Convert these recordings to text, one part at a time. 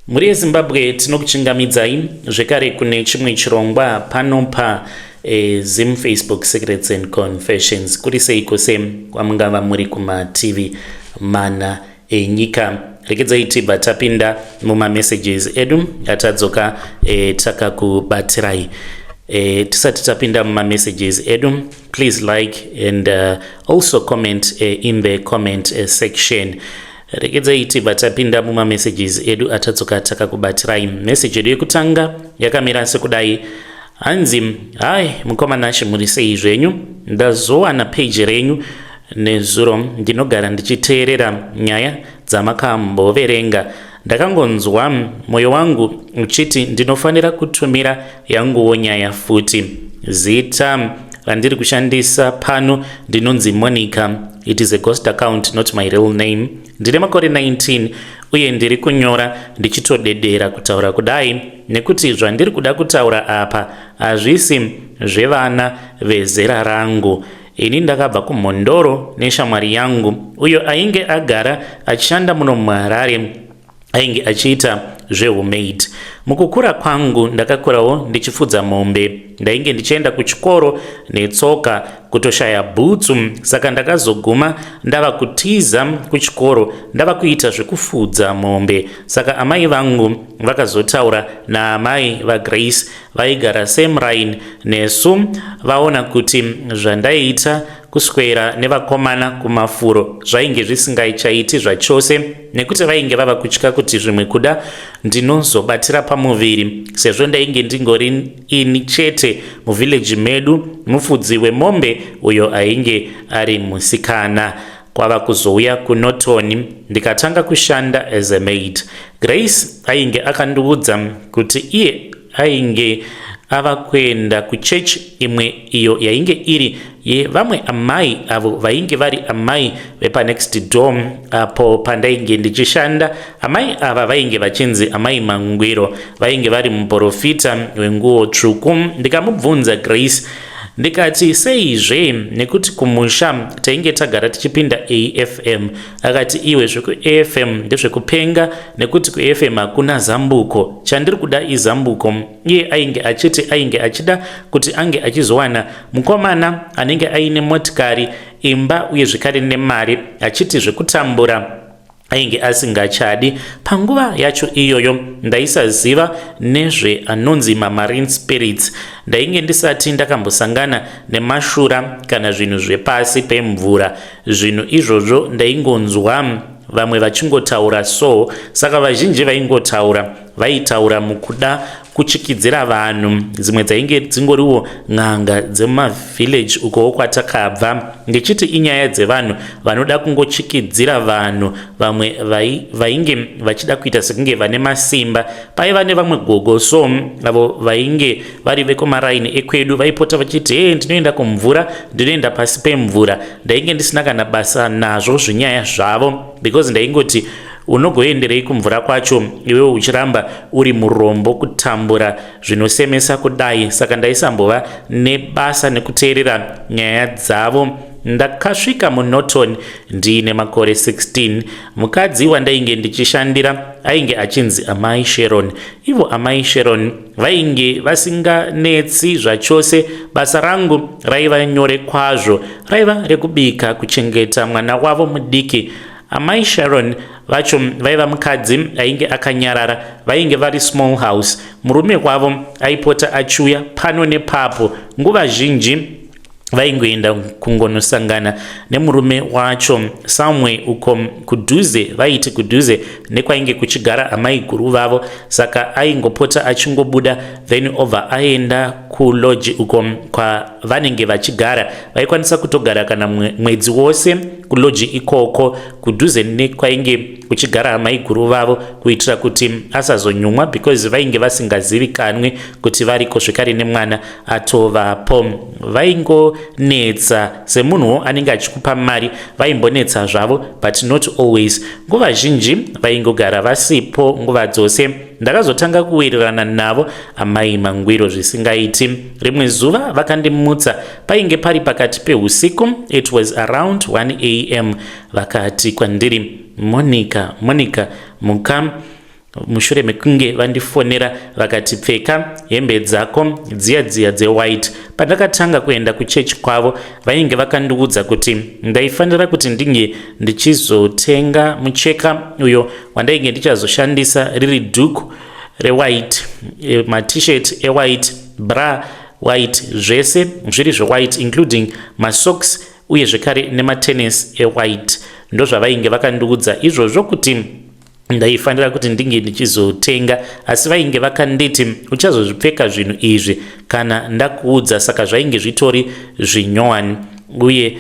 Mhuri yeZimbabwe, tinokuchingamidzai zvekare kune chimwe chirongwa pano pa Zim Facebook Secrets and Confessions. Kuri seiko se kwamungava muri kumativi mana enyika? Rekedzai tibva tapinda mumamessages edu atadzoka takakubatirai. Tisati tapinda mumamessages edu, please like and also comment in the comment section. Rekedzai tibva tapinda mumamessages edu atadzoka takakubatirai. Message yedu yekutanga yakamira sekudai. Hanzi, "Hai mukoma Nashe, muri sei zvenyu? Ndazowana page renyu nezuro. Ndinogara ndichiteerera nyaya dzamakamboverenga. Ndakangonzwa mwoyo wangu uchiti ndinofanira kutumira yanguwo nyaya futi. Zita randiri kushandisa pano ndinonzi Monica. It is a ghost account, not my real name. Ndine makore 19 uye ndiri kunyora ndichitodedera kutaura kudai nekuti zvandiri kuda kutaura apa hazvisi zvevana vezera rangu. Ini ndakabva kuMhondoro neshamwari yangu uyo ainge agara achishanda muno muHarare, ainge achiita zvehumaid. Mukukura kwangu ndakakurawo ndichifudza mombe. Ndainge ndichienda kuchikoro netsoka, kutoshaya bhutsu. Saka ndakazoguma ndava kutiza kuchikoro, ndava kuita zvekufudza mombe. Saka amai vangu vakazotaura naamai vaGrace vaigara same line nesu. Vaona kuti zvandaiita, kuswera nevakomana kumafuro, zvainge zvisingaichaiti zvachose, nekuti vainge vava kutya kuti zvimwe kuda ndinozobatira pamuviri, sezvo ndainge ndingori ini chete muvhileji medu mufudzi wemombe uyo ainge ari musikana. Kwava kuzouya kuNorton, ndikatanga kushanda as a maid. Grace ainge akandiudza kuti iye ainge ava kuenda kuchechi imwe iyo yainge iri yevamwe amai avo vainge vari amai vepanext door apo pandainge ndichishanda. Amai ava vainge vachinzi Amai Mangwiro, vainge vari muprofita wenguo tsvuku. Ndikamubvunza Grace ndikati, 'Seizve, nekuti kumusha tainge tagara tichipinda AFM?' Akati, 'Iwe, zvekuAFM ndezvekupenga, nekuti kuAFM hakuna zambuko. Chandiri kuda izambuko.' Iye ainge achiti ainge achida kuti ange achizowana mukomana anenge aine motikari, imba uye zvekare nemari, achiti zvekutambura ainge asingachadi. Panguva yacho iyoyo ndaisaziva nezveanonzi mamarine spirits. Ndainge ndisati ndakambosangana nemashura kana zvinhu zvepasi pemvura. Zvinhu izvozvo ndaingonzwa vamwe vachingotaura so. Saka vazhinji vaingotaura, vaitaura mukuda kuchikidzira vanhu. Dzimwe dzainge dzingoriwo n'anga dzemumavhillaji ukowo kwatakabva, ndichiti inyaya dzevanhu vanoda kungochikidzira vanhu. Vamwe vainge vachida kuita sekunge vane masimba. Paiva nevamwe gogo so avo vainge vari vekumaraini ekwedu, vaipota vachiti, 'He, ndinoenda kumvura, ndinoenda pasi pemvura.' Ndainge ndisina kana basa nazvo zvinyaya zvavo, because ndaingoti, 'Unogoenderei kumvura kwacho iwewe uchiramba uri murombo, kutambura zvinosemesa kudai?' Saka ndaisambova nebasa nekuteerera nyaya dzavo. Ndakasvika muNorton ndiine makore 16. Mukadzi wandainge ndichishandira ainge achinzi Amai Sharon. Ivo Amai Sharon vainge vasinganetsi zvachose. Basa rangu raiva nyore kwazvo, raiva rekubika, kuchengeta mwana wavo mudiki. Amai Sharon vacho vaiva mukadzi ainge akanyarara. Vainge vari small house. Murume wavo aipota achiuya pano nepapo. Nguva zhinji vaingoenda kungonosangana nemurume wacho somewhere uko kudhuze, vaiti kudhuze nekwainge kuchigara amai guru vavo. Saka aingopota achingobuda, then obva aenda kuloji uko kwavanenge vachigara. Vaikwanisa kutogara kana mwedzi wose kuloji ikoko kudhuze nekwainge kuchigara amai guru vavo, kuitira kuti asazonyumwa, because vainge vasingazivikanwi kuti variko. Zvekare nemwana atovapo, vaingonetsa semunhuwo anenge achikupa mari. Vaimbonetsa zvavo, but not always. Nguva zhinji vaingogara vasipo nguva dzose. Ndakazotanga kuwirirana navo Amai Mangwiro zvisingaiti. Rimwe zuva vakandimutsa. Painge pari pakati peusiku, it was around 1 a.m. Vakati kwandiri, 'Monica, Monica, muka. Mushure mekunge vandifonera vakati pfeka hembe dzako dziya dziya dzewhite. Pandakatanga kuenda kuchechi kwavo vainge vakandiudza kuti ndaifanira kuti ndinge ndichizotenga mucheka uyo wandainge ndichazoshandisa riri dhuku rewhite, eh, matshirt ewhite, bra white, zvese zviri zvewhite including masocks uye zvekare nematennis ewhite. Ndozvavainge vakandiudza izvozvo kuti ndaifanira kuti ndinge ndichizotenga, asi vainge vakanditi uchazozvipfeka zvinhu izvi kana ndakuudza, saka zvainge zvitori zvinyowani. Uye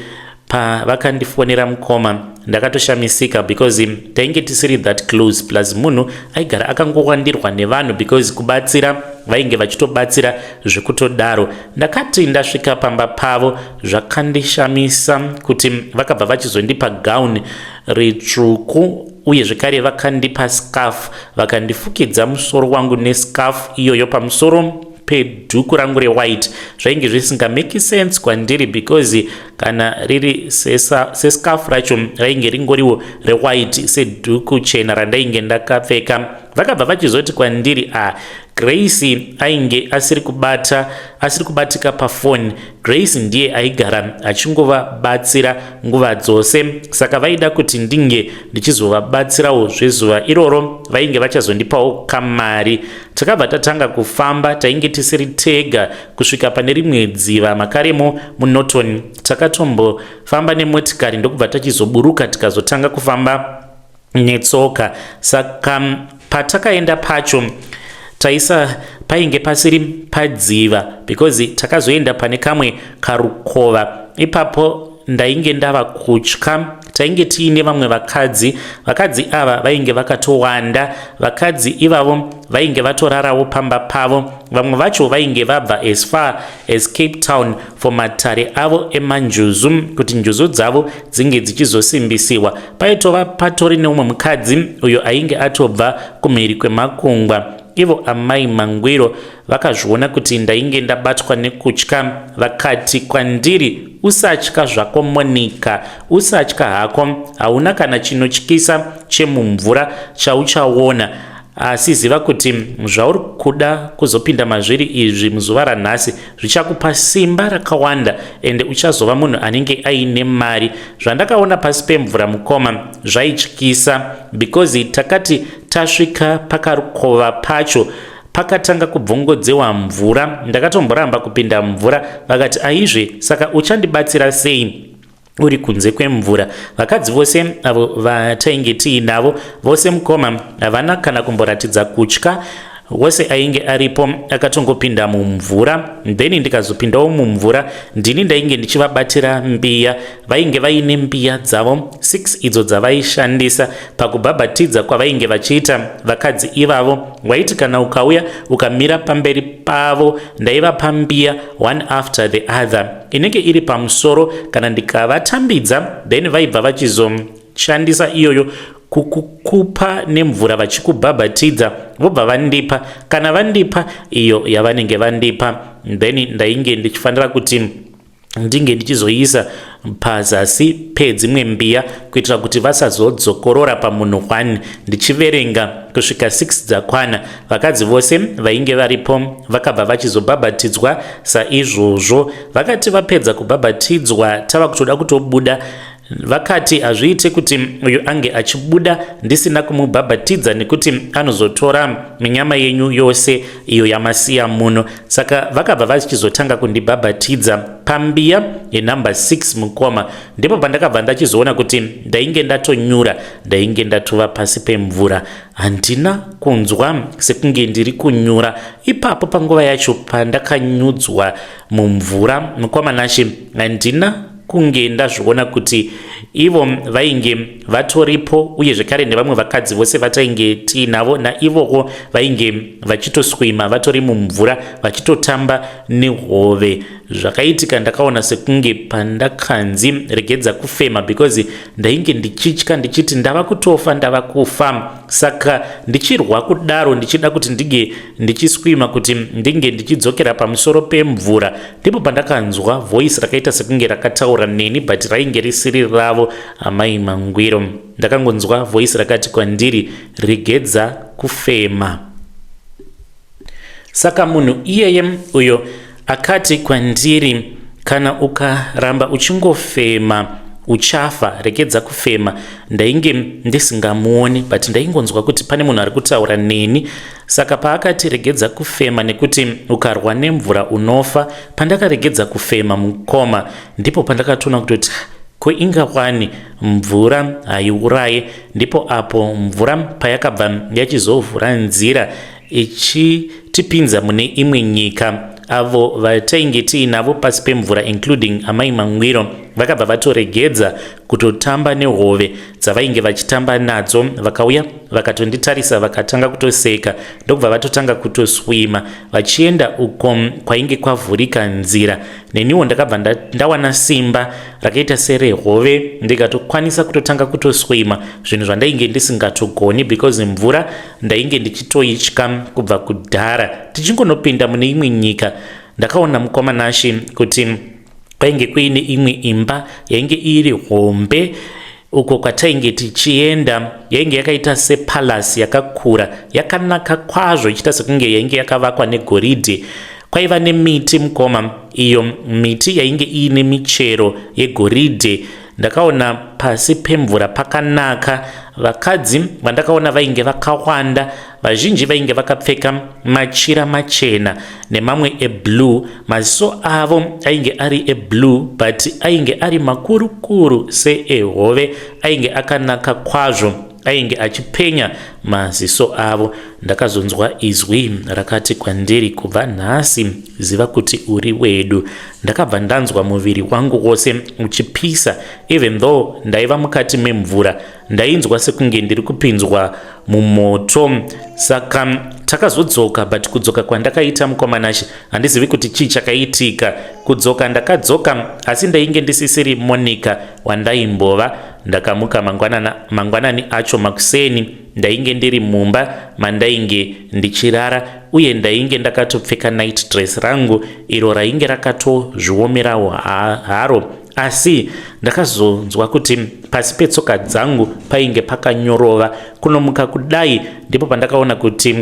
pavakandifonera mukoma ndakatoshamisika because tainge tisiri that close, plus munhu aigara akangowandirwa nevanhu because kubatsira vainge vachitobatsira zvekutodaro. Ndakati ndasvika pamba pavo zvakandishamisa kuti vakabva vachizondipa gown ritsvuku uye zvekare vakandipa scarf, vakandifukidza musoro wangu nescarf iyoyo pamusoro pedhuku rangu rewhite. Zvainge zvisingameki sense kwandiri because kana riri sescarf racho rainge ringoriwo rewhite sedhuku chena randainge ndakapfeka. Vakabva vachizoti kwandiri, a ah, Grace ainge asiri kubata, asiri kubatika pafoni. Grace ndiye aigara achingovabatsira nguva dzose, saka vaida kuti ndinge ndichizovabatsirawo zvezuva iroro, vainge vachazondipawo kamari. Takabva tatanga kufamba, tainge tisiri tega, kusvika pane rimwe dziva makaremo muNorton. Takatombofamba nemotikari ndokubva tachizoburuka tikazotanga kufamba netsoka. Saka patakaenda pacho taisa painge pasiri padziva because takazoenda pane kamwe karukova. Ipapo ndainge ndava kutya. Tainge tiine vamwe vakadzi, vakadzi ava vainge vakatowanda. Vakadzi ivavo vainge vatorarawo pamba pavo, vamwe vacho vainge vabva as far as Cape Town for matare avo emanjuzu kuti njuzu dzavo dzinge dzichizosimbisiwa. Paitova patori neumwe mukadzi uyo ainge atobva kumhiri kwemakungwa. Ivo amai Mangwiro vakazviona kuti ndainge ndabatwa nekutya, vakati kwandiri, usatya zvako Monica, usatya hako, hauna kana chinotyisa chemumvura chauchaona, asi ziva kuti zvauri kuda kuzopinda mazviri izvi muzuva ranhasi zvichakupa simba rakawanda ende uchazova munhu anenge aine mari. Zvandakaona pasi pemvura mukoma zvaityisa because takati tasvika pakarukova pacho pakatanga kubvongodzewa mvura. Ndakatomboramba kupinda mvura, vakati aizve, saka uchandibatsira sei uri kunze kwemvura? Vakadzi vose avo vatainge tiinavo vose mukoma havana kana kumboratidza kutya. Wose ainge aripo akatongopinda mumvura, then ndikazopindawo mumvura. Ndini ndainge ndichivabatira mbiya. Vainge vaine mbiya dzavo 6 idzo dzavaishandisa pakubhabhatidza kwavainge vachiita vakadzi ivavo. Waiti kana ukauya ukamira pamberi pavo, ndaivapa mbiya one after the other inenge iri pamusoro. Kana ndikavatambidza, then vaibva vachizoshandisa iyoyo kukukupa nemvura vachikubhabhatidza, vobva vandipa. Kana vandipa iyo yavanenge vandipa, then ndainge ndichifanira kuti ndinge ndichizoisa pazasi pedzimwe mbiya kuitira kuti vasazodzokorora pamunhu 1, ndichiverenga kusvika 6 dzakwana. Vakadzi vose vainge varipo vakabva vachizobhabhatidzwa saizvozvo. Vakati vapedza kubhabhatidzwa, tava kutoda kutobuda, vakati hazviite kuti uyu ange achibuda ndisina kumubhabhatidza nekuti anozotora minyama yenyu yose iyo yamasiya muno. Saka vakabva vachizotanga kundibhabhatidza pambiya yenumber 6 mukoma. Ndipo pandakabva ndachizoona kuti ndainge ndatonyura, ndainge ndatova pasi pemvura. Handina kunzwa sekunge ndiri kunyura ipapo panguva yacho pandakanyudzwa mumvura mukoma Nashe. Handina kunge ndazviona kuti ivo vainge vatoripo uye zvekare nevamwe vakadzi vose vatainge tiinavo naivowo vainge vachitoswima vatori mumvura vachitotamba nehove. Zvakaitika ndakaona sekunge pandakanzi regedza kufema because ndainge ndichitya ndichiti ndava kutofa, ndava kufa. Saka ndichirwa kudaro, ndichida kuti ndinge ndichiswima, kuti ndinge ndichidzokera pamusoro pemvura, ndipo pandakanzwa voice rakaita sekunge rakataura neni, but rainge risiri ravo amai Mangwiro. Ndakangonzwa voice rakati kwandiri, "Regedza kufema." Saka munhu iyeye uyo akati kwandiri, "Kana ukaramba uchingofema uchafa, regedza kufema." Ndainge ndisingamuoni, but ndaingonzwa kuti pane munhu ari kutaura neni. Saka paakati, "Regedza kufema nekuti ukarwa nemvura unofa," pandakaregedza kufema, mukoma, ndipo pandakatoona kutoti ko ingawani mvura haiuraye. Ndipo apo mvura payakabva yachizovhura nzira ichitipinza mune imwe nyika. Avo vatainge tiinavo pasi pemvura, including amai Mangwiro, vakabva vatoregedza kutotamba nehove dzavainge vachitamba nadzo. Vakauya vakatonditarisa, vakatanga kutoseka, ndokubva vatotanga kutoswima vachienda uko kwainge kwavhurika nzira. Neniwo ndakabva ndawana simba rakaita serehove, ndikatokwanisa kutotanga kutoswima, zvinhu zvandainge ndisingatogoni because mvura ndainge ndichitoitya kubva kudhara. Tichingonopinda mune imwe nyika, ndakaona, mukoma Nashe, kuti kwainge kuine imwe imba yainge iri hombe. Uko kwatainge tichienda yainge yakaita sepalasi, yakakura, yakanaka kwazvo, ichiita sekunge yainge yakavakwa negoridhe. Kwaiva nemiti, mukoma, iyo miti yainge iine michero yegoridhe. Ndakaona pasi pemvura pakanaka. Vakadzi vandakaona vainge vakawanda, vazhinji vainge vakapfeka machira machena nemamwe eblue. Maziso avo ainge ari eblue, but ainge ari makuru kuru seehove, ainge akanaka kwazvo, ainge achipenya maziso avo. Ndakazonzwa izwi rakati kwandiri, "Kubva nhasi ziva kuti uri wedu." Ndakabva ndanzwa muviri wangu wose uchipisa. Even though ndaiva mukati memvura, ndainzwa sekunge ndiri kupinzwa mumoto. Saka takazodzoka, but kudzoka kwandakaita, mukoma Nashe, handizivi kuti chii chakaitika. Kudzoka ndakadzoka, asi ndainge ndisisiri Monica wandaimbova. Ndakamuka mangwanani acho makuseni, ndainge ndiri mumba mandainge ndichirara, uye ndainge ndakatopfeka night dress rangu iro rainge rakatozviomerawo haro. Asi ndakazonzwa kuti pasi petsoka dzangu painge pakanyorova. Kunomuka kudai, ndipo pandakaona kuti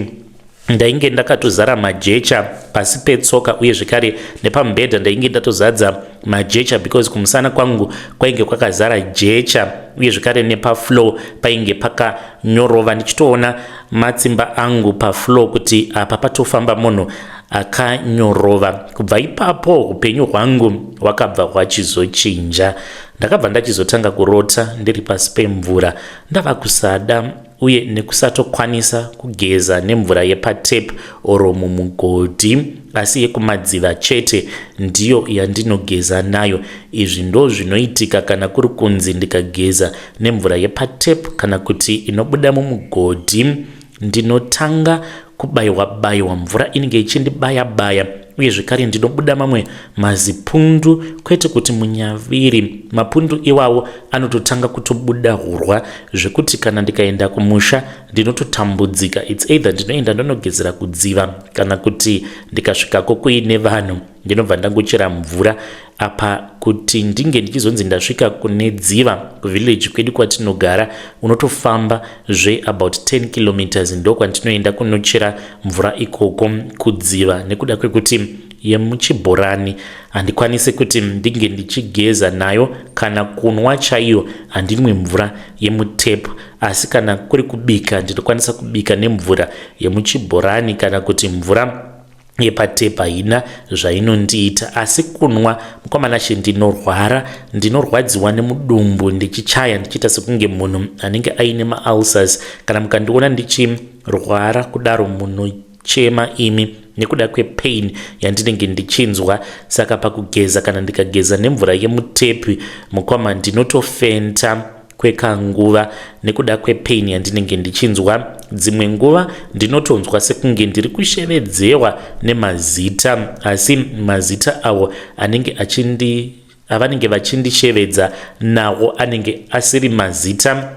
ndainge ndakatozara majecha pasi petsoka, uye zvekare nepamubhedha ndainge ndatozadza majecha, because kumusana kwangu kwainge kwakazara jecha, uye zvekare nepafloor painge pakanyorova, ndichitoona matsimba angu pafloor kuti apa patofamba munhu akanyorova. Kubva ipapo upenyu hwangu hwakabva hwachizochinja. Ndakabva ndachizotanga kurota ndiri pasi pemvura, ndava kusada uye nekusatokwanisa kugeza nemvura yepatap or mumugodhi, asi yekumadziva chete ndiyo yandinogeza nayo. Izvi ndo zvinoitika kana kuri kunzi ndikageza nemvura yepatap kana kuti inobuda mumugodhi. Ndinotanga kubayiwa bayiwa, mvura inenge ichindibaya baya, uye zvekare ndinobuda mamwe mazipundu, kwete kuti munyaviri. Mapundu iwawo anototanga kutobuda hurwa, zvekuti kana ndikaenda kumusha ndinototambudzika. It's either ndinoenda ndonogezera kudziva, kana kuti ndikasvikako kuine vanhu ndinobva ndangochera mvura. Apa kuti ndinge ndichizonzi ndasvika kune dziva kuvillage kwedu kwatinogara, unotofamba zveabout 10 kilometers, ndo kwandinoenda kunochera mvura ikoko kudziva, nekuda kwekuti yemuchibhorani handikwanisi kuti ndinge ndichigeza nayo, kana kunwa chaiyo handinwe mvura yemutap. Asi kana kuri kubika, ndinokwanisa kubika nemvura yemuchibhorani kana kuti mvura yepatap, haina zvainondiita. Asi kunwa, mukoma Nashe, ndinorwara, ndinorwadziwa nemudumbu, ndichichaya, ndichiita sekunge munhu anenge aine maulcers. Kana mukandiona ndichirwara kudaro, munochema imi nekuda kwepain yandinenge ndichinzwa. Saka pakugeza, kana ndikageza nemvura yemutap, mukoma, ndinotofenta kwekanguva nekuda kwepain yandinenge ndichinzwa. Dzimwe nguva ndinotonzwa sekunge ndiri kushevedzewa nemazita, asi mazita awo anenge achindi avanenge vachindishevedza nawo anenge asiri mazita.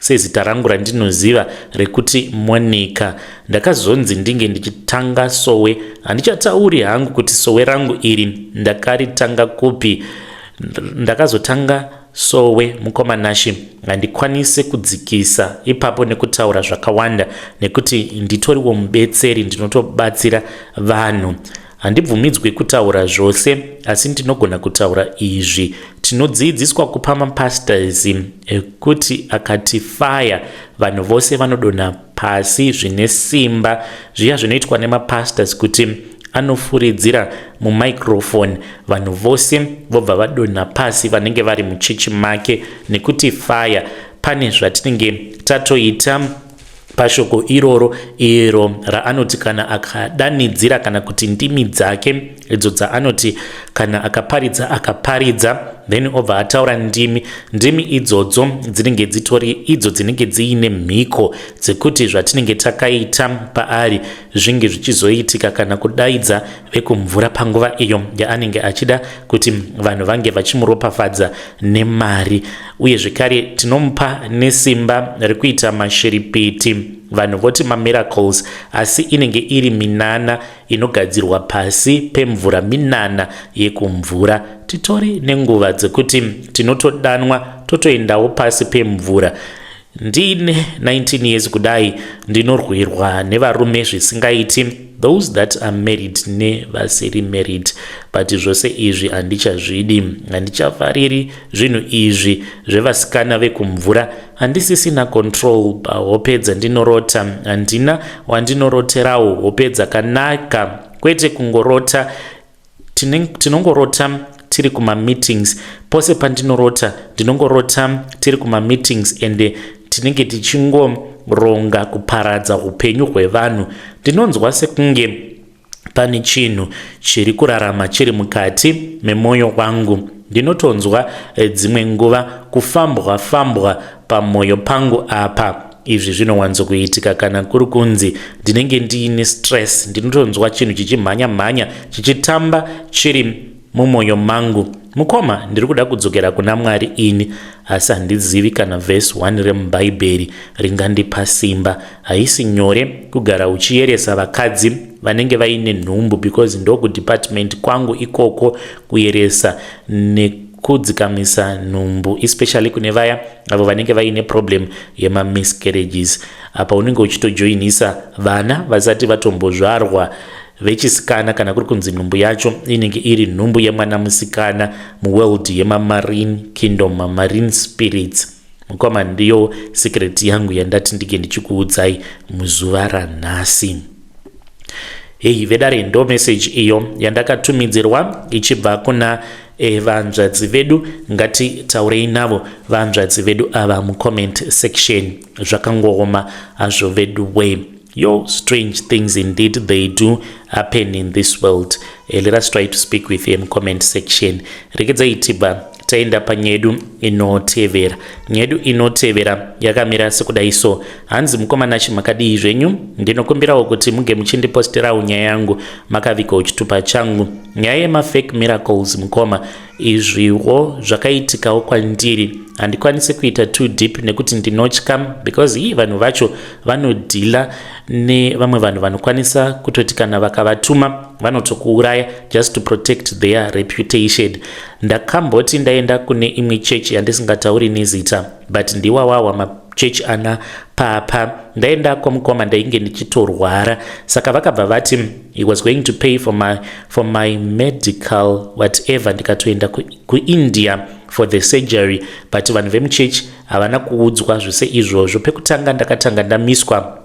Sezita rangu randinoziva rekuti Monica, ndakazonzi ndinge ndichitanga sowe. Handichatauri hangu kuti sowe rangu iri ndakaritanga kupi. Ndakazotanga sowe, mukoma Nashi, handikwanisi kudzikisa ipapo nekutaura zvakawanda nekuti nditoriwo mubetseri, ndinotobatsira vanhu. Handibvumidzwi kutaura zvose, asi ndinogona kutaura izvi. Tinodzidziswa kupa mapastors ekuti akati fire, vanhu vose vanodonha pasi zvine simba. Zviya zvinoitwa nemapastors kuti anofuridzira mumicrophone, vanhu vose vobva vadonha pasi vanenge vari muchechi make nekuti fire. Pane zvatinenge tatoita pashoko iroro iro raanoti kana akadanidzira kana kuti ndimi dzake idzo dzaanoti kana akaparidza, akaparidza, then obva ataura ndimi. Ndimi idzodzo dzinenge dzitori idzo dzinenge dziine mhiko dzekuti zvatinenge takaita paari zvinge zvichizoitika, kana kudaidza vekumvura panguva iyo yaanenge achida kuti vanhu vange vachimuropafadza nemari. Uye zvekare tinomupa nesimba rekuita mashiripiti, vanhu voti mamiracles, asi inenge iri minana inogadzirwa pasi pemvura, minana yekumvura. Titori nenguva dzekuti tinotodanwa totoendawo pasi pemvura. Ndine 19 years kudai, ndinorwirwa nevarume zvisingaiti, those that are married nevasiri married, but zvose izvi handichazvidi, handichafariri zvinhu izvi zvevasikana vekumvura. Handisisina control pahope dzandinorota. Handina wandinoroterawo hope dzakanaka, kwete kungorota. Tinongorota tiri kumameetings. Pose pandinorota, ndinongorota tiri kumameetings ende tinenge tichingoronga kuparadza upenyu hwevanhu. Ndinonzwa sekunge pane chinhu chiri kurarama chiri mukati memwoyo wangu. Ndinotonzwa dzimwe nguva kufambwa fambwa pamwoyo pangu apa. Izvi zvinowanzokuitika kana kuri kunzi ndinenge ndiine stress. Ndinotonzwa chinhu chichimhanya mhanya, chichitamba chiri mumwoyo mangu. Mukoma, ndiri kuda kudzokera kuna Mwari ini, asi handizivi kana vhesi 1 remubhaibheri ringandipa simba. Haisi nyore kugara uchiyeresa vakadzi vanenge vaine nhumbu, because ndokudepartment kwangu ikoko, kuyeresa nekudzikamisa nhumbu, especially kune vaya avo vanenge vaine problem yemamiscarriages. Apa unenge uchitojoinisa vana vasati vatombozvarwa vechisikana, kana kuri kunzi nhumbu yacho inenge iri nhumbu yemwana musikana muworld yemamarine kingdom, mamarine spirits. Mukoma, ndiyo secret yangu yandati ndige ndichikuudzai muzuva ranhasi. Hei vedare, ndo message iyo yandakatumidzirwa ichibva kuna vanzvadzi vedu. Ngatitaurei navo vanzvadzi vedu ava mucomment section. Zvakangooma hazvo vedu way. Yo, strange things indeed, they do happen in this world. Let us try to speak with him comment section. Regedzai tibva taenda panyedu inotevera. Nyedu inotevera yakamira sekudai so. Hanzi, "Mukoma Nashi, makadii zvenyu? Ndinokumbirawo kuti muge muchindiposterawo nyaya yangu makavigawo chitupa changu. Nyaya yemafake miracles, mukoma, izviwo zvakaitikawo kwandiri. Handikwanisi kuita too deep nekuti ndinotya, because ii vanhu vacho vanodhila nevamwe vanhu vanokwanisa kutoti kana vakavatuma vanotokuuraya just to protect their reputation. Ndakamboti ndaenda kune imwe chechi yandisingatauri nezita, but ndiwawawa machechi ana papa. Ndaenda kwamukoma, ndainge ndichitorwara, saka vakabva vati he was going to pay for my medical whatever, ndikatoenda kuIndia for the surgery, but vanhu vemuchechi havana kuudzwa zvose izvozvo. Pekutanga ndakatanga ndamiswa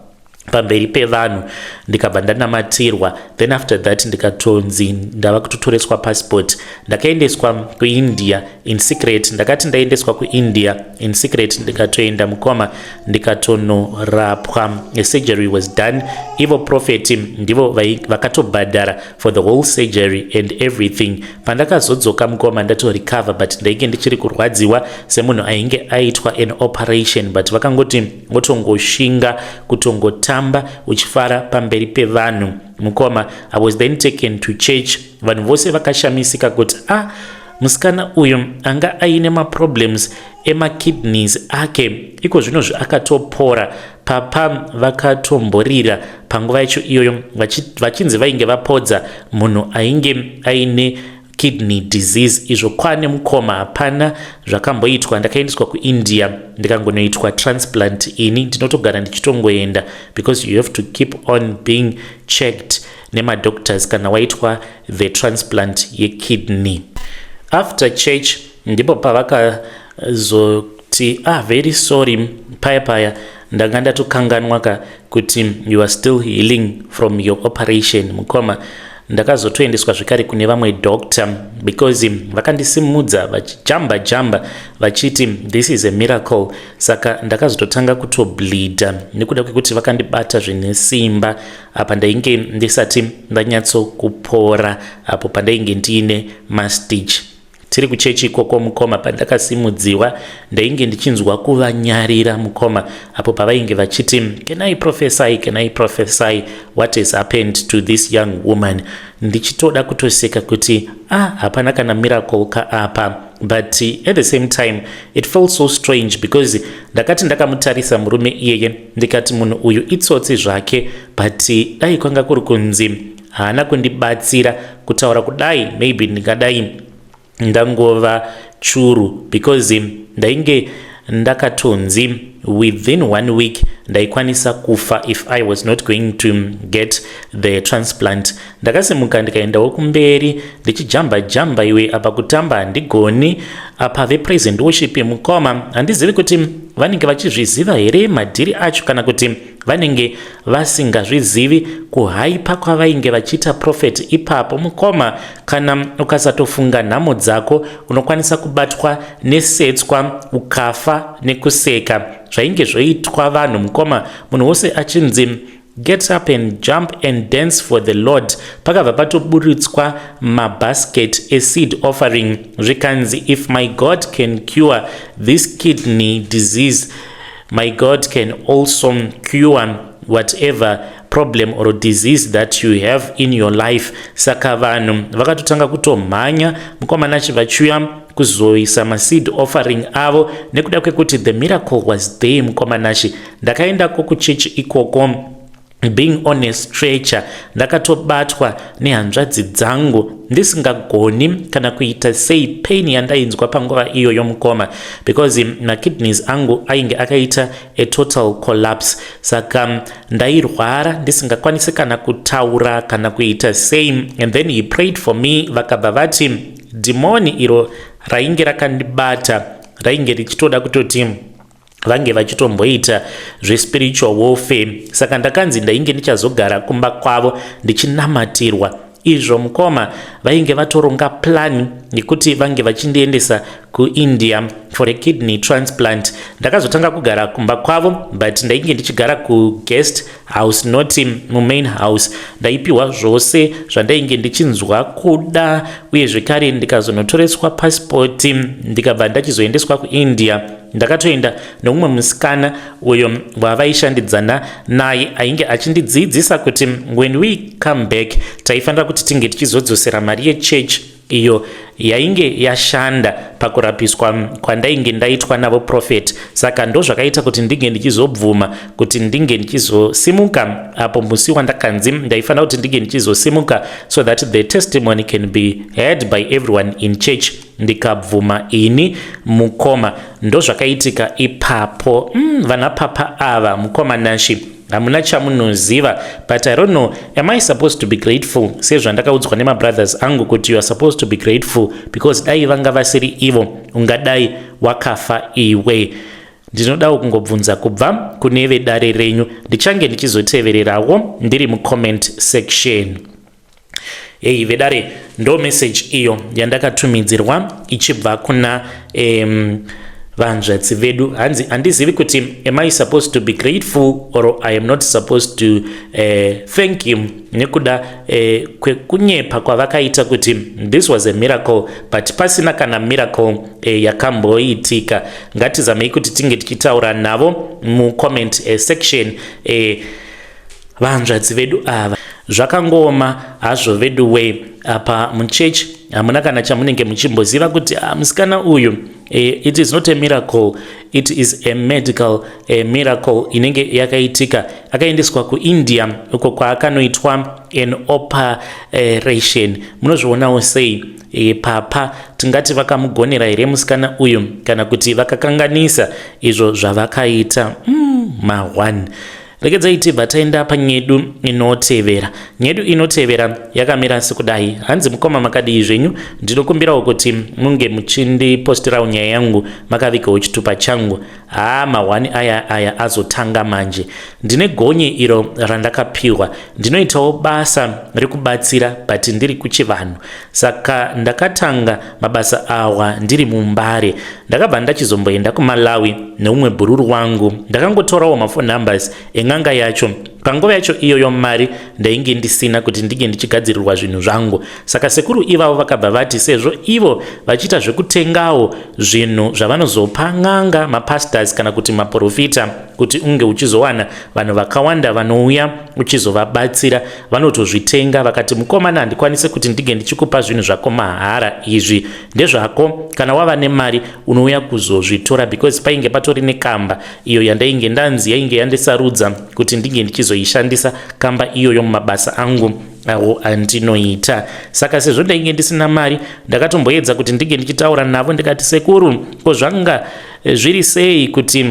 pamberi pevanhu, ndikabva ndanamatirwa. Then after that ndikatonzi ndava kutotoreswa passport. Ndakaendeswa kuIndia in secret. Ndakati ndaendeswa kuIndia in secret, ndikatoenda, mukoma, ndikatonorapwa. A surgery was done. Ivo prophet ndivo vakatobhadhara for the whole surgery and everything. Pandakazodzoka, mukoma, ndatorecover, but ndainge ndichiri kurwadziwa semunhu ainge aitwa an operation, but vakangoti wotongoshinga kutongotamba uchifara pamberi pevanhu. Mukoma, I was then taken to church. Vanhu vose vakashamisika kuti, ah, musikana uyu anga aine maproblems emakidneys ake iko zvinozvi akatopora. Papa vakatomborira panguva yacho iyoyo vachinzi vainge vapodza munhu ainge aine kidney disease. Izvo kwane mukoma, hapana zvakamboitwa. Ndakaendeswa kuIndia, ndikangonoitwa transplant. Ini ndinotogara ndichitongoenda because you have to keep on being checked nemadoctors kana waitwa the transplant yekidney. After church ndipo pavakazoti, "Ah, very sorry, paya paya ndanga ndatokanganwa ka kuti you are still healing from your operation." Mukoma, ndakazotoendeswa zvekare kune vamwe doctor because vakandisimudza vachijamba jamba vachiti this is a miracle. Saka ndakazototanga kutobleeda nekuda kwekuti vakandibata zvine simba. Apa ndainge ndisati ndanyatsokupora apo pandainge ndiine mastitch. Tiri kuchechi ikoko mukoma, pandakasimudziwa ndainge ndichinzwa kuvanyarira mukoma, apo pavainge vachiti, "Can I prophesy? Can I prophesy what has happened to this young woman?" Ndichitoda kutoseka kuti, ah, hapana kana miracle ka apa. But at the same time it felt so strange because ndakati ndakamutarisa murume iyeye, ndikati munhu uyu itsotsi zvake, but dai kwanga kuri kunzi haana kundibatsira kutaura kudai, maybe ndingadai ndangova churu, because ndainge ndakatonzi within one week ndaikwanisa kufa if I was not going to get the transplant. Ndakasimuka, ndikaendawo kumberi ndichijamba jamba. Iwe, apa kutamba handigoni. Apa vepraise and worship mukoma, handizivi kuti vanenge vachizviziva here madhiri acho kana kuti vanenge vasingazvizivi. Kuhaipa kwavainge vachiita prophet ipapo mukoma, kana ukasatofunga nhamo dzako unokwanisa kubatwa nesetswa ukafa nekuseka. Zvainge zvoitwa vanhu mukoma, munhu wose achinzi, "Get up and jump and dance for the Lord." Pakabva patoburitswa mabasket eseed offering, zvikanzi, "If my God can cure this kidney disease, my God can also cure whatever problem or disease that you have in your life." Saka vanhu vakatotanga kutomhanya mukomana vachiuya kuzoisa maseed offering avo nekuda kwekuti the miracle was there. Mukomanashi, ndakaendako kuchechi ikoko being on a stretcher. Ndakatobatwa nehanzvadzi dzangu, ndisingagoni kana kuita sei, pain yandainzwa panguva iyoyo mukoma, because makidneys angu ainge akaita a total collapse. Saka ndairwara ndisingakwanisi kana kutaura kana kuita sei. And then he prayed for me, vakabva vati dhimoni iro rainge rakandibata rainge richitoda kutoti vange vachitomboita zvespiritual warfare. Saka ndakanzi ndainge ndichazogara kumba kwavo ndichinamatirwa. Izvo mukoma, vainge vatoronga plan yekuti vange vachindiendesa kuIndia for a kidney transplant. Ndakazotanga kugara kumba kwavo, but ndainge ndichigara kuguest house, not mumain house. Ndaipiwa zvose zvandainge ndichinzwa kuda, uye zvekare ndikazonotoreswa pasipoti, ndikabva ndachizoendeswa kuIndia. Ndakatoenda nomumwe musikana uyo wavaishandidzana naye, ainge achindidzidzisa kuti when we come back taifanira kuti tinge tichizodzosera mari yechechi iyo yainge yashanda pakurapiswa kwandainge ndaitwa navo prophet. Saka ndo zvakaita kuti ndinge ndichizobvuma kuti ndinge ndichizosimuka apo musi wandakanzi ndaifanira kuti ndinge ndichizosimuka so that the testimony can be heard by everyone in church. Ndikabvuma ini mukoma. Ndo zvakaitika ipapo. Vana papa ava mukoma Nashi, hamuna chamunoziva. But I don't know, am I supposed to be grateful sezvandakaudzwa nemabrothers angu kuti you are supposed to be grateful because dai vanga vasiri ivo ungadai wakafa iwe? Ndinodawo kungobvunza kubva kune vedare renyu. Ndichange ndichizotevererawo ndiri mucomment section. Hei vedare, ndo message iyo yandakatumidzirwa ichibva kuna vanzvadzi vedu. Hanzi, handizivi kuti am I supposed to be grateful or I am not supposed to thank him nekuda kwekunyepa kwavakaita kuti this was a miracle, but pasina kana miracle yakamboitika. Ngatizamei kuti tinge tichitaura navo mucomment section. Vanzvadzi vedu ava, zvakangooma hazvo vedu wei. Apa muchechi hamuna kana chamunenge muchimboziva kuti, ah, musikana uyu It is not a miracle, it is a medical a miracle inenge yakaitika. Akaendeswa kuIndia uko kwaakanoitwa an operation. Munozvionawo sei? Papa, tingati vakamugonera here musikana uyu, kana kuti vakakanganisa izvo zvavakaita? Ma1 Regedzai tibva taenda panyedu inotevera. Nyedu inotevera yakamira sekudai. Hanzi, "Mukoma, makadii zvenyu? Ndinokumbirawo kuti munge muchindipostirawo nyaya yangu makavigawo chitupa changu." Haa, ma1 aya aya azotanga manje. "Ndine gonye iro randakapiwa. Ndinoitawo basa rekubatsira, but ndiri kuchivanhu. Saka ndakatanga mabasa awa ndiri muMbare. Ndakabva ndachizomboenda kuMalawi neumwe bhururu wangu. Ndakangotorawo maphone numbers en'anga yacho. Panguva yacho iyoyo mari ndainge ndisina kuti ndinge ndichigadzirirwa zvinhu zvangu. Saka sekuru ivavo vakabva vati sezvo ivo vachiita zvekutengawo zvinhu zvavanozopa n'anga, mapastors kana kuti maprofita, kuti unge uchizowana vanhu vakawanda vanouya uchizovabatsira, vanotozvitenga. Vakati, 'Mukomana, handikwanisi kuti ndinge ndichikupa zvinhu zvako mahara. Izvi ndezvako. Kana wava nemari unouya kuzozvitora,' because painge patori nekamba iyo yandainge ndanzi yainge yandisarudza kuti ndinge ndichizoishandisa kamba iyoyo mumabasa angu awo andinoita. Saka sezvo ndainge ndisina mari, ndakatomboedza kuti ndinge ndichitaura navo. Ndikati, 'Sekuru, ko zvanga zviri sei kuti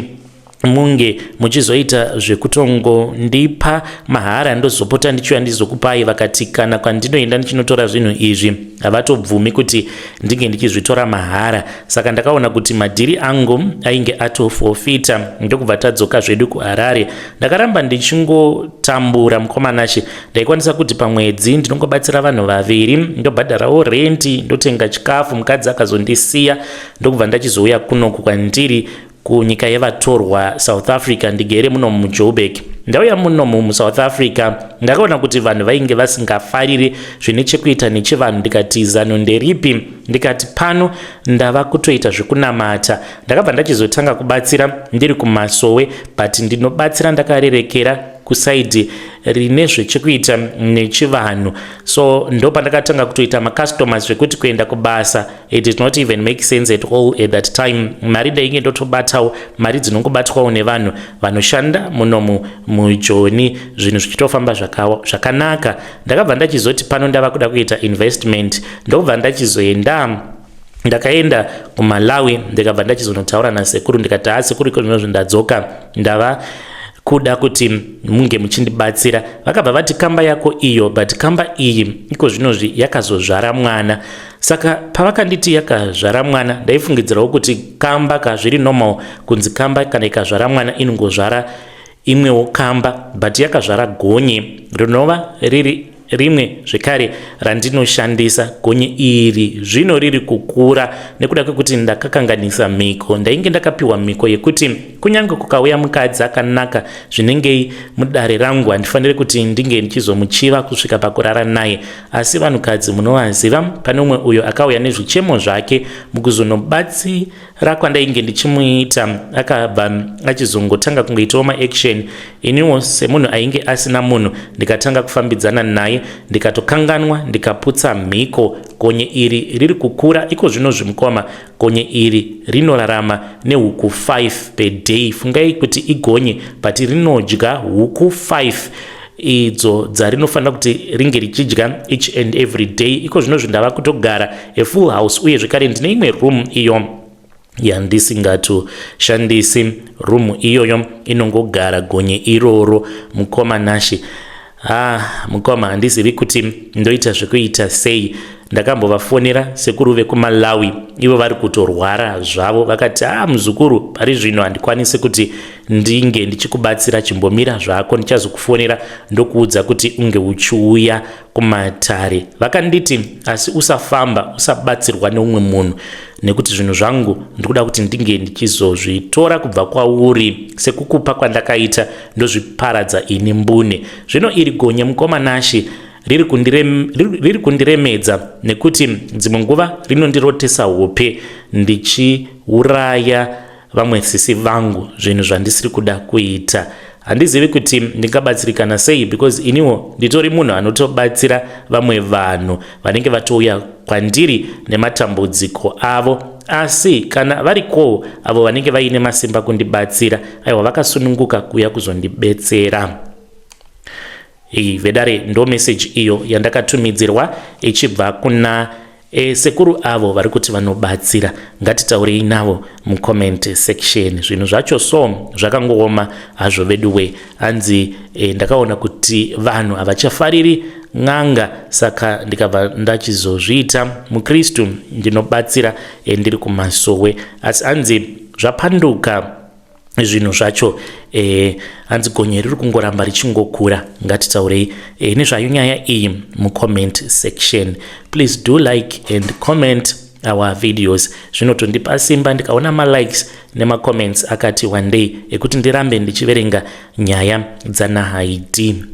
munge muchizoita zvekutongondipa mahara, ndozopota ndichiuya ndizokupai?' Vakati kana kwandinoenda ndichinotora zvinhu izvi, havatobvumi kuti ndinge ndichizvitora mahara. Saka ndakaona kuti madhiri angu ainge atofofita, ndokubva tadzoka zvedu kuHarare. Ndakaramba ndichingotambura, mukomanache. Ndaikwanisa kuti pamwedzi ndinongobatsira vanhu 2, ndobhadharawo renti, ndotenga chikafu. Mukadzi akazondisiya, ndokubva ndachizouya kunoku kwandiri kunyika yevatorwa, South Africa. Ndigere muno muJoburg. Ndauya munomu muSouth Africa, ndakaona kuti vanhu vainge vasingafariri zvine chekuita nechivanhu. Ndikati zano nderipi? Ndikati pano ndava kutoita zvekunamata. Ndakabva ndachizotanga kubatsira ndiri kumasowe, but ndinobatsira ndakarerekera kuside rine zvechekuita nechivanhu. So ndo pandakatanga kutoita macustomers, zvekuti kuenda kubasa, it did not even make sense at all at that time. Mari ndainge ndotobatawo mari dzinongobatwawo nevanhu vanoshanda munomu muJoni, zvinhu zvichitofamba zvakanaka. Ndakabva ndachizoti pano ndava kuda kuita investment, ndobva ndachizoenda. Ndakaenda kuMalawi, ndikabva ndachizonotaura nasekuru. Ndikati, 'Ha, sekuru, iko zvinozvo ndadzoka, ndava kuda kuti munge muchindibatsira.' Vakabva vati, 'Kamba yako iyo, but kamba iyi iko zvinozvi yakazozvara mwana.' Saka pavakanditi yakazvara mwana, ndaifungidzirawo kuti kamba kazviri normal kunzi kamba kana ikazvara mwana inongozvara imwewo kamba, but yakazvara gonye rinova riri rimwe zvekare randinoshandisa. Gonye iri zvino riri kukura nekuda kwekuti ndakakanganisa mhiko. Ndainge ndakapiwa mhiko yekuti kunyange kukauya mukadzi akanaka zvinengei mudare rangu, handifaniri kuti ndinge ndichizomuchiva kusvika pakurara naye. Asi vanhukadzi munovaziva. Pane umwe uyo akauya nezvichemo zvake. Mukuzonobatsira kwandainge ndichimuita, akabva achizongotanga kungoitawo maaction. Iniwo semunhu ainge asina munhu, ndikatanga kufambidzana naye, ndikatokanganwa, ndikaputsa mhiko. Gonye iri riri kukura iko zvino zvimukoma. Gonye iri rinorarama nehuku 5 per day. Fungai kuti igonye, but rinodya huku 5 idzo dzarinofanira kuti ringe richidya each and every day. Iko zvinozvi ndava kutogara a full house, uye zvekare ndine imwe room iyo yandisingatoshandisi. Room iyoyo inongogara gonye iroro, mukoma Nashi. Ah, mukoma, handizivi kuti ndoita zvekuita sei. Ndakambovafonera sekuru vekuMalawi, ivo vari kutorwara zvavo. Vakati, 'Ah, muzukuru, pari zvino handikwanisi kuti ndinge ndichikubatsira. Chimbomira zvako, ndichazokufonera ndokuudza kuti unge uchiuya kumatare.' Vakanditi, 'Asi usafamba, usabatsirwa neumwe munhu, nekuti zvinhu zvangu ndikuda kuti ndinge ndichizozvitora kubva kwauri sekukupa kwandakaita, ndozviparadza ini mbune.' Zvino iri gonye, mukoma Nashi, riri kundiremedza nekuti dzimwe nguva rinondirotesa hope ndichiuraya vamwe sisi vangu, zvinhu zvandisiri kuda kuita. Handizivi kuti ndingabatsirikana sei because iniwo nditori munhu anotobatsira vamwe vanhu vanenge vatouya kwandiri nematambudziko avo. Asi kana varikowo avo vanenge vaine masimba kundibatsira, aiwa, vakasununguka kuuya kuzondibetsera. Vedare, ndo meseji iyo yandakatumidzirwa ichibva kuna sekuru avo vari kuti vanobatsira. Ngatitaurei navo mucomment section. Zvinhu zvacho so zvakangooma hazvo veduwe. Hanzi ndakaona kuti vanhu havachafariri n'anga, saka ndikabva ndachizozviita mukristu, ndinobatsira ndiri kumasowe. Asi hanzi zvapanduka zvinhu zvacho. Hanzi gonye riri kungoramba richingokura. Ngatitaurei nezvayo nyaya iyi mucomment section. Please do like and comment our videos. Zvinotondipa simba ndikaona malikes nemacomments akati one day ekuti ndirambe ndichiverenga nyaya dzanaHaiti.